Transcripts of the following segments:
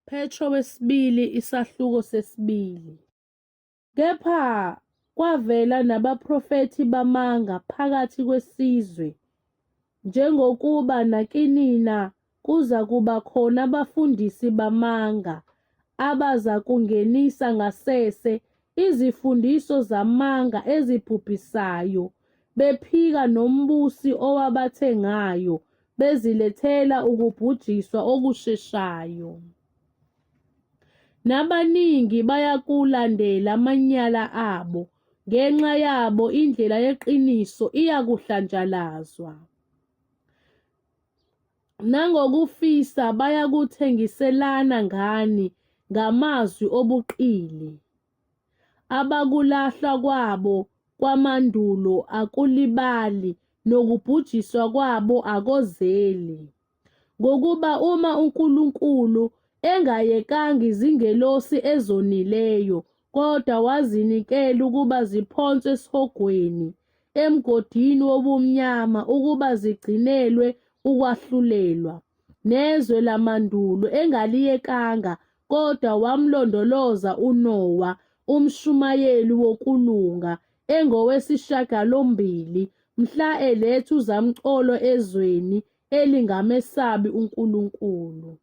Petro wesibili isahluko sesibili. Kepha kwavela nabaprofethi bamanga phakathi kwesizwe, njengokuba nakinina kuzakuba khona abafundisi bamanga, abazakungenisa ngasese izifundiso zamanga ezibhubhisayo, bephika nombusi owabathengayo, bezilethela ukubhujiswa okusheshayo. Nabaningi bayakulandela amanyala abo, ngenxa yabo indlela yeqiniso iyakuhlanjalazwa. Nangokufisa bayakuthengiselana ngani ngamazwi obuqili. Abakulahla kwabo kwamandulo akulibali, nokubhujiswa kwabo akozeli. Ngokuba uma uNkulunkulu engayekanga izingelosi ezonileyo, kodwa wazinikela ukuba ziphonswe esihogweni, emgodini wobumnyama, ukuba zigcinelwe ukwahlulelwa. Nezwe lamandulo engaliyekanga, kodwa wamlondoloza uNowa, umshumayeli wokulunga, engowesishiyagalombili, mhla eletha uzamcolo ezweni elingamesabi uNkulunkulu.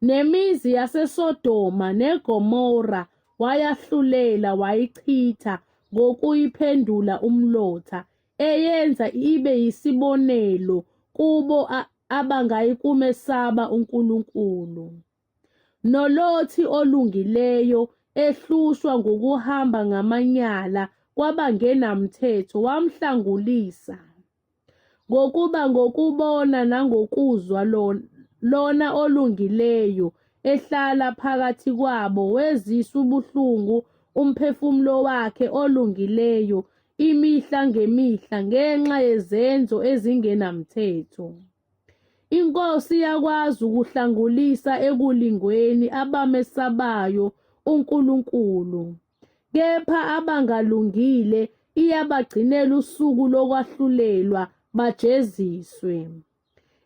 Nemizi yaseSodoma neGomora wayahlulela wayichitha ngokuyiphendula umlotha, eyenza ibe yisibonelo kubo abangayikumesaba uNkulunkulu. NoLothi olungileyo ehlushwa ngukuhamba ngamanyala kwabangenamthetho wamhlangulisa. Ngokuba ngokubona nangokuzwa lona olungileyo ehlala phakathi kwabo weziswa ubuhlungu umphefumulo wakhe olungileyo imihla ngemihla ngenxa yezenzo ezingenamthetho. Inkosi iyakwazi ukuhlangulisa ekulingweni abamesabayo uNkulunkulu. Kepha abangalungile iyabagcinela usuku lokwahlulelwa bajeziswe.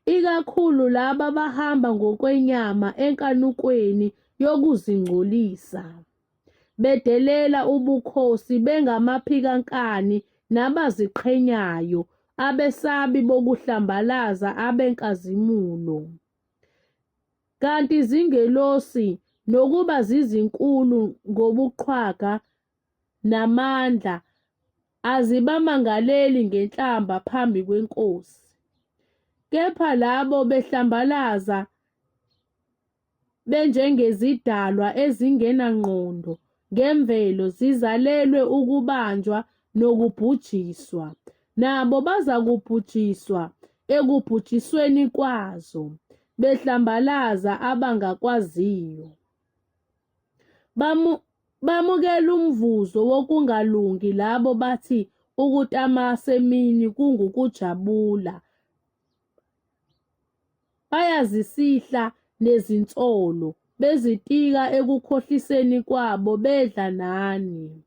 Ikakhulu laba abahamba ngokwenyama enkanukweni yokuzingcolisa, bedelela ubukhosi bengamaphikankani nabaziqhenyayo, abesabi bokuhlambalaza abenkazimulo. Kanti izingelosi, nokuba zizinkulu ngobuqhwaga namandla, azibamangaleli ngenhlamba phambi kweNkosi. Kepha labo behlambalaza benjengezidalwa ezingenangqondo ngemvelo zizalelwe ukubanjwa nokubhujiswa, nabo bazakubhujiswa ekubhujisweni kwazo, behlambalaza abangakwaziyo. Bamukela umvuzo wokungalungi labo bathi ukutamasa emini kungukujabula. Bayazisihla nezinsolo, bezitika ekukhohliseni kwabo bedla nani.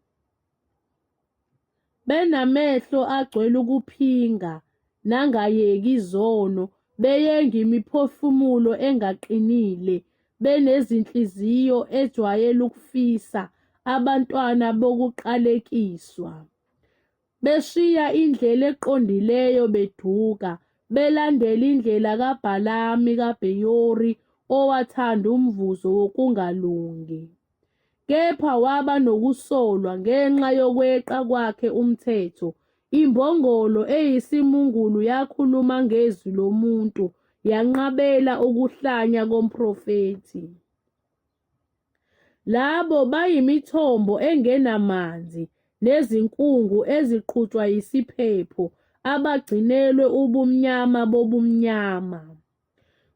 Benamehlo agcwele ukuphinga nangayeki izono, beyenga imiphefumulo engaqinile, benezinhliziyo ejwayele ukufisa, abantwana bokuqalekiswa. Beshiya indlela eqondileyo beduka, belandela indlela kaBhalami kaBheyori owathanda umvuzo wokungalungi. Kepha waba nokusolwa ngenxa yokweqa kwakhe umthetho. Imbongolo eyisimungulu yakhuluma ngezwi lomuntu, yanqabela ukuhlanya komprofethi. Labo bayimithombo engenamanzi nezinkungu eziqhutshwa yisiphepho, abagcinelwe ubumnyama bobumnyama.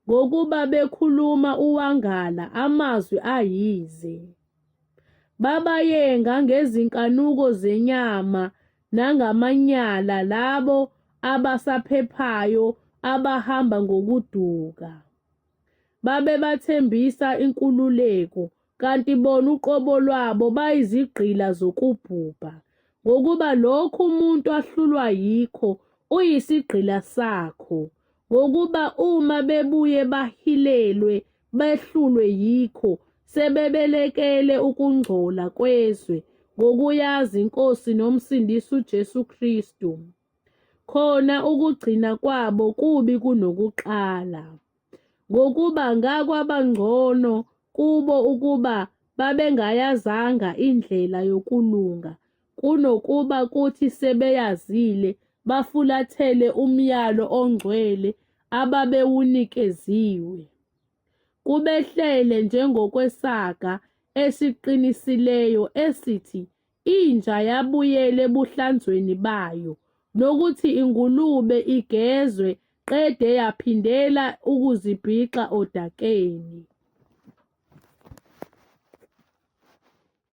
Ngokuba bekhuluma uwangala amazwi ayize. Babayenga ngezinkanuko zenyama nangamanyala labo abasaphephayo abahamba ngokuduka. Babebathembisa inkululeko, kanti bona uqobo lwabo bayizigqila zokubhubha. Ngokuba lokhu umuntu ahlulwa yikho, uyisigqila sakho. Ngokuba uma bebuye bahilelwe behlulwe yikho, sebebelekele ukungcola kwezwe, ngokuyazi iNkosi noMsindisi uJesu Kristu. Khona ukugcina kwabo kubi kunokuqala. Ngokuba ngakwabangcono kubo ukuba babengayazanga indlela yokulunga, kunokuba kuthi sebeyazile bafulathele umyalo ongcwele ababewunikeziwe. Kubehlele njengokwesaga esiqinisileyo esithi, Inja yabuyela ebuhlanzweni bayo, nokuthi ingulube igezwe qede yaphindela ukuzibhixa odakeni.